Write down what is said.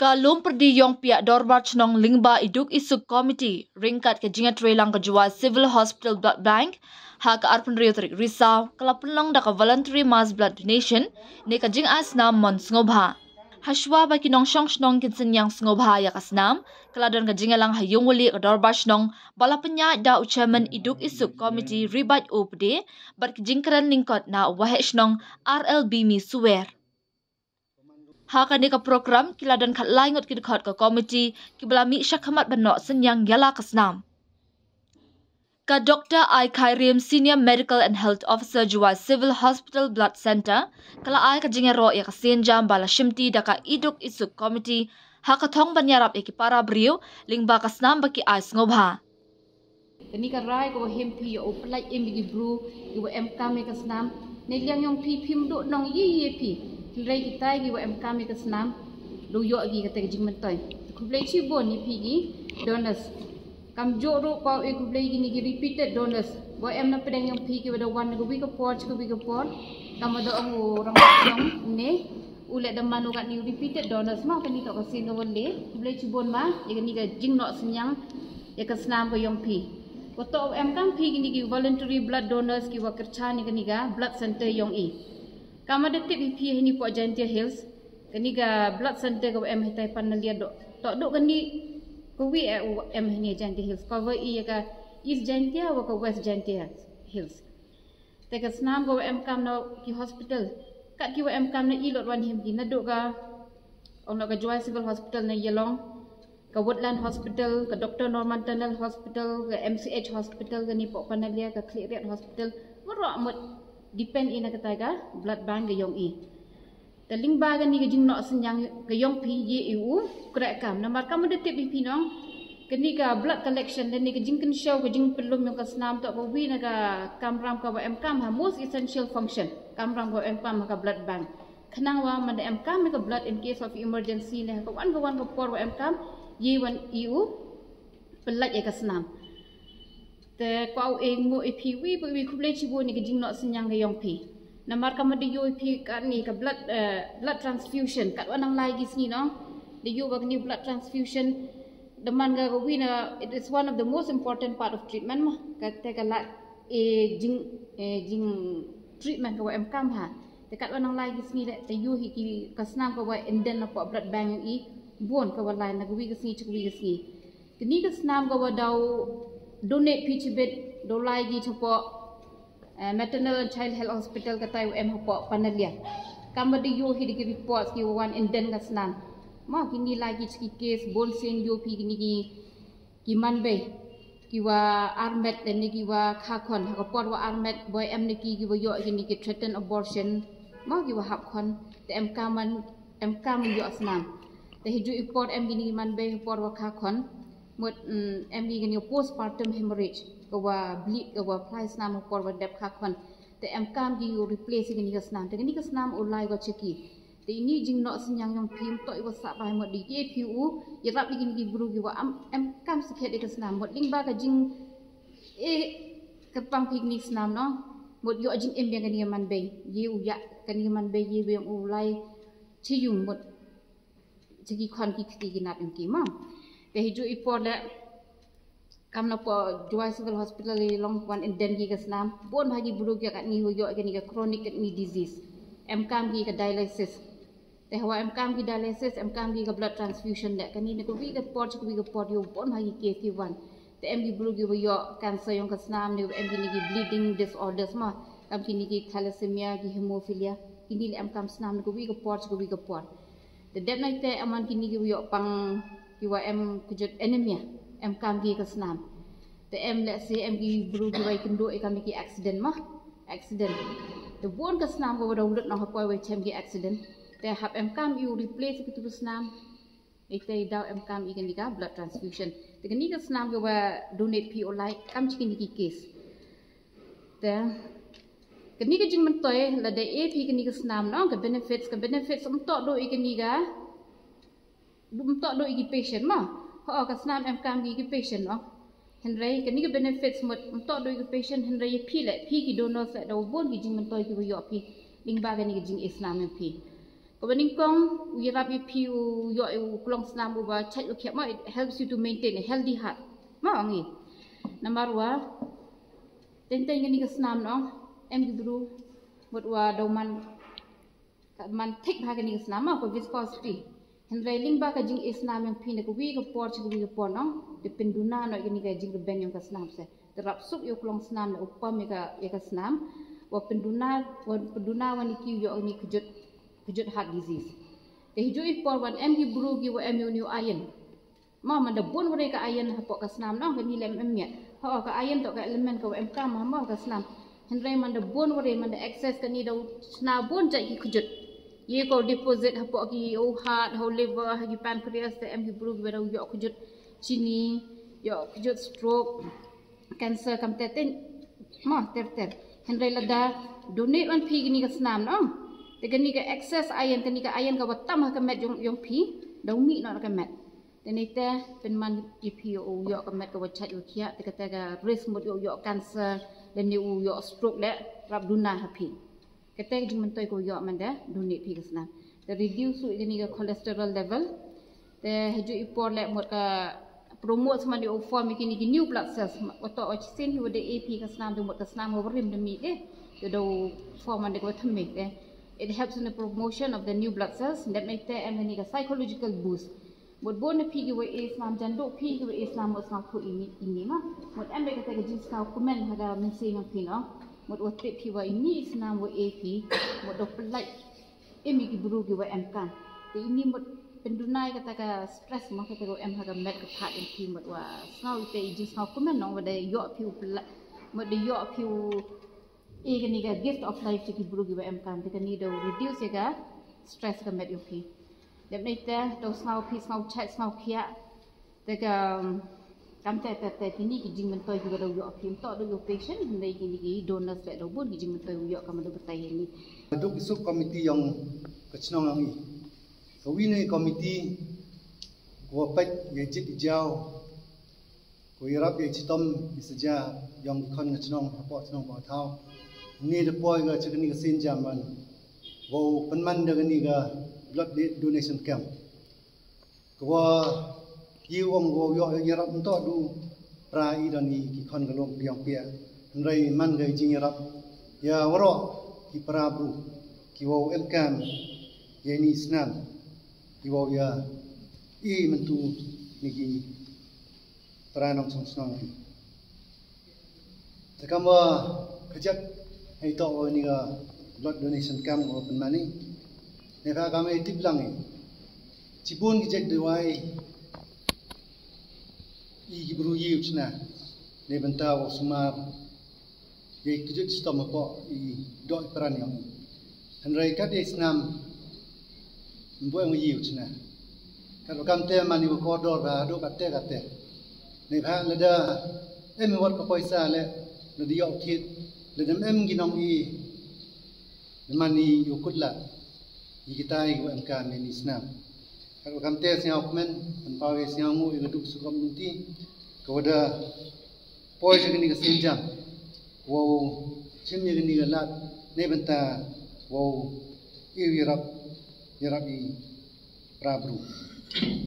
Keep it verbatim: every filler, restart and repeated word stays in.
Ka lum pyrdi ïong piah dorbar chnong lyngba i duk i suk committee ryngkat ka jingïatreilang ka Jowai Civil Hospital Blood Bank ha ka arphew hynriew tarik Risaw ka la pynlong da ka voluntary mass blood donation ne ka jingai snam mon sngewbha. Hashwa ba ki nongshong shnong kin synñiang sngewbha ïa ka snam, ka la don ka jingïalang ha ïungwali ka dorbar shnong ba la pynïaid da u chairman i duk i suk committee Ribait Opde bad ki jingkren lyngkot na u waheh shnong R L Bimi Suwer. Ha kane ka program ki la don khatlai ngut ki dkhot ka committee kiba la mih shakhmat ban noh synñiang ïa la ka snam. Ka Doctor Ai Khairiem, Senior Medical and Health Officer, Jowai Civil Hospital Blood Centre, ka la ai ka jingïaroh ïa ka sienjam ba la shimti da ka i duk i suk committee ha ka thong ban ïarap ïa ki para briew lyngba ka snam ba ki ai sngewbha. Kane ka rai ka wa him phi ïa u pynlait im ïa ki bru ki wa em kam ïa ka snam. Ne liang ïong phi phim duh nong yi yi phi. Hynrei kita ki wa em kam ïa ka snam, du ïoh ki kata ka jingmyntoi. Khublei chibun ïa phi ki donors. Kam juh ruh ka u e khublei kini ki repeated donors wa em na pdeng ïong phi ki wa da wan na ka wi ka por cha ka wi ka por. Kam wa da ong u rang ong ne u leh da man u katni u repeated donors ma kani toh ka sien ka wa le. Khublei chibun ma ïa kani ka jingnoh synñiang ïa ka snam ka ïong phi. Wa toh em kam phi kini ki voluntary blood donors ki wa kyrchan ïa kani ka blood center ïong i. Kam wa da tip ïa phi hini po Jaintia Hills. Kani ka blood center ka wa em hitai Panalia do. Toh do kani ka wi e u em hini Jaintia Hills. Ka wa i ïa ka East Jaintia wa ka West Jaintia Hills. Te ka snam ka wa em kam na ki hospital. Kat ki wa em kam na i lot wan him ki na do ka ong na ka Jowai Civil Hospital na Yalong. Ka Woodland Hospital, ka Doctor Norman Tunnel Hospital, ka M C H Hospital, ka ni po Panalia, ka Khliehriat Hospital. Waroh mut depend i na kata ka blood bank ka ïong i. Te lyngba kani ka jingnoh synñiang ka ïong phi ye i u kreh kam. Namar kam da tip i phi nong. Kani ka blood collection lane ka jingkynshew ka jingpynlum ïong ka snam toh ka wi na ka kamram ka wa em kam ha most essential function. Kamram ka wa em kam ha ka blood bank. Khnang wa man da em kam ïa ka blood in case of emergency ne ha ka wan ka wan ka por wa em kam ye wan i u pynlait ïa ka snam. Te kwah u e nguh ïa phi wi pa wi khublei chibun ïa ka jingnoh synñiang ka ïong phi. Namar kam da ïoh ïa phi kani ka blood, eh, blood transfusion kat wa nang lai ki sngi nong. Da ïoh wa kani blood transfusion da man ka wi na it is one of the most important part of treatment ma. Ka te ka la e jing, e jing treatment ka wa em kam ha. Te kat wa nang lai ki sngi le te ïoh hi ki ka snam ka wa inden na po blood bank i bun ka wa lai na ka wi ka sngi cha ka wi ka sngi. Kani ka snam ka wa daw donate phi chibit daw lai ki cha po, eh, Maternal and Child Health Hospital ka tai wa em ha po Panalia. Kam wa da ïoh hi da ki report ki wa wan inden ka snam. Ma kini lai ki cha ki case bun sien ïoh phi kini ki ki manbei ki wa armet ne ki wa kha khon ha ka por wa armet boi em ne ki ki wa ïoh kini ki threaten abortion ma ki wa hap khon te em kam man em kam ïoh snam te hi ju i por em kini ki manbei ha por wa kha khon mut, mm, em ki kini postpartum hemorrhage ka wa bleed ka wa phlai snam ha por wa dep kha khon te em kam ki u replace kini ka snam te kini ka snam u lai wa cheki. Te ini jingnoh synñiang ïong phi ym toh i wa sah bai mut di ye phi u i rap i kini ki bru ki wa am em kam sakhiat i ka snam mut lyngba ka jing e ka pang phi kini snam no mut ïoh jingim ïa kani ka manbei ye u ïa kani ka manbei ye u ïong u lai chi yung mut chi ki khon ki kti ki nat ïong ki ma. Te hi ju i por le Kam na po Jowai Civil Hospital i long wan inden ki ka snam. Bun ha ki bru ki katni hu ïoh kani ka chronic kidney disease. Em kam ki ka dialysis. Te hawa em kam ki dialysis, em kam ki ka blood transfusion de. Kani ne ka wi ka por, ka wi ka por ïoh bun ha ki case ki wan. Te em ki bru ki hu ïoh cancer ïong ka snam ne em kini ki bleeding disorders ma. Kam kini ki thalassemia, ki hemophilia. Kini le em kam snam ne ka wi ka por, ka wi ka por. Te dep na te em wan kini ki hu ïoh pang ki wa em kujut anemia, em kam ki ka snam. Te em lehse em ki bru ki wa i kynduh i kam ki accident ma, accident. Te bun ka snam ka wa daw lut na ha poi wa i chem ki accident. Te hap em kam i u replace ki tu ka snam. I te i daw em kam i kani ka blood transfusion. Te kani ka snam ka wa donate phi u lai kam chi kini ki case. Te kani ka jingmyntoi lada e phi kani ka snam no, ka benefits, ka benefits um toh do i kani ka um toh do i ki patient ma. Ho ka snam em kam ki ki patient no. Hynrei kani ka benefits mut um toh do i ki patient hynrei phi le phi ki donors le daw bun ki jingmyntoi ki wa ïoh phi lyngba kani ka jing e snam em phi. Kaba nyngkong, u ïarap ïa phi u ïoh u klong snam uba chait u khiah, ma, it helps you to maintain a healthy heart. Ma, ong i. Namar wa, teng teng kani ka snam, no, em ki bru, mut wa daw man, ka man thik bha kani ka snam, ma, ka viscosity. Hynrei lyngba ka jingïasnam ïa phi na kawi ka por sha kawi ka por, no, te pynduna noh kani ka jingrben ïa ka snam se. Te rap suk ïa u klong snam ne u pam ïa ka, ïa ka snam. Wa pynduna, wa pynduna wa ni ki ïoh ni kjut, kjut heart disease. Te hi ju i por wan em ki bru ki wa em ïa u ni u iron. Ma, man da bun ware ka iron hapoh ka snam, no, kani lem em miat. Ho, ka iron to ka element ka wa em kam ha mo ka snam. Hynrei man da bun ware, man da excess kani da u sna bun jait ki kjut. Ye ko deposit hapoh ki u heart, ha u liver, ha ki pancreas, te em ki bru ki wa da u ïoh kjut chini, ïoh kjut stroke, cancer, kam te te, ma, ter ter. Hynrei lada donate wan phi kani ka snam, no. Te kani ka excess iron, kani ka iron ka wa tam ha ka met ïong, ïong phi, da u mih noh na ka met. Te ni te pynman ïa phi u ïoh ka met ka wa chait wa khiah, te kata ka risk mut ïoh, ïoh cancer, lane u ïoh stroke le, rap duna ha phi. Kata ka jingmyntoi ka wa ïoh man da donate phi ka snam. Te reduce u kani ka cholesterol level. Te hi ju i por le mut ka promote man da u form kini ki new blood cells. Wa to wa chisien hi wa da e phi ka snam, te mut ka snam wa rim da mih de. Te da u form man da ka wa thymmai de. It helps in the promotion of the new blood cells. That makes te em kani ka psychological boost. Mut bun na phi ki wa e snam, jan duh phi ki wa e snam mut sngaw thuh ini, ini, ma. Mut em beit kata ka jingsngaw kmen ha ka mynsiem ïong phi, no. Mut wa tip phi wa ini i snam wa e phi, mut da pynlait im ïa ki bru ki wa em kam. Te ini mut pynduna ïa kata ka stress, ma, kata ka wa em ha ka met ka phad ïong phi, mut wa sngaw ite i jingsngaw kmen, no, wa da ïoh phi u pynlait, mut da ïoh phi u e kani ka gift of life sha ki bru ki wa em kam, te kani da u reduce ïa ka stress ka met ïong phi. Dep ni te, da u sngaw phi, sngaw chait, sngaw khiah. Te ka, kam te, te, te, kini ki jingmyntoi ki wa da u ïoh phi, ym toh da u ïoh patient, hynrei kini ki donors le da u bun ki jingmyntoi u ïoh, kam da batai ïa ni. Duk ki sub committee ïong ka chnong ïong i. Ka wi ne committee, ka wa peit ïa jied i jaw, ka wa ïarap ïa chitom i saja ïong ki khon ka chnong, hapoh chnong Pathaw. Ni da poi ka cha kani ka sien jam man. Wow pynman da kani ka blood donation camp. Ka wa i wong wow ïoh ïarap nto du pra i don i ki khon ka long piang pia. Hynrei man ka jingïarap ïa waroh ki para bru ki wow em kam ïa ni snam. Ki wow ïa i myntu ni ki para nongchong chnong. Te kam wa kajat hei to wa ni ka blood donation camp wa pynmani. Ne ka kam hei tip lang i. Chibun ki jait dawai i ki bru i u chna. Ne bynta wa sumar. Ye kjut chitom hapoh i doh i pran ïong i. Hynrei kat i snam mbuh ïong i u chna. Kat wa kam te man i wa kordor ba haduh kat te kat te. Ne ba lada em wat ka poisa le, lada ïoh kit, lada em ki nong i, lada man i u kut la. I kita i wa em ka ne ni snam. Kat wa kam te sñiaw kmen, pynpaw i sñiaw ngu i ka duk sukom mynti, ka wa da poi cha kani ka sien jam. Wow chim ïa kani ka lad ne bynta wow i ïarap, ïarap i para bru.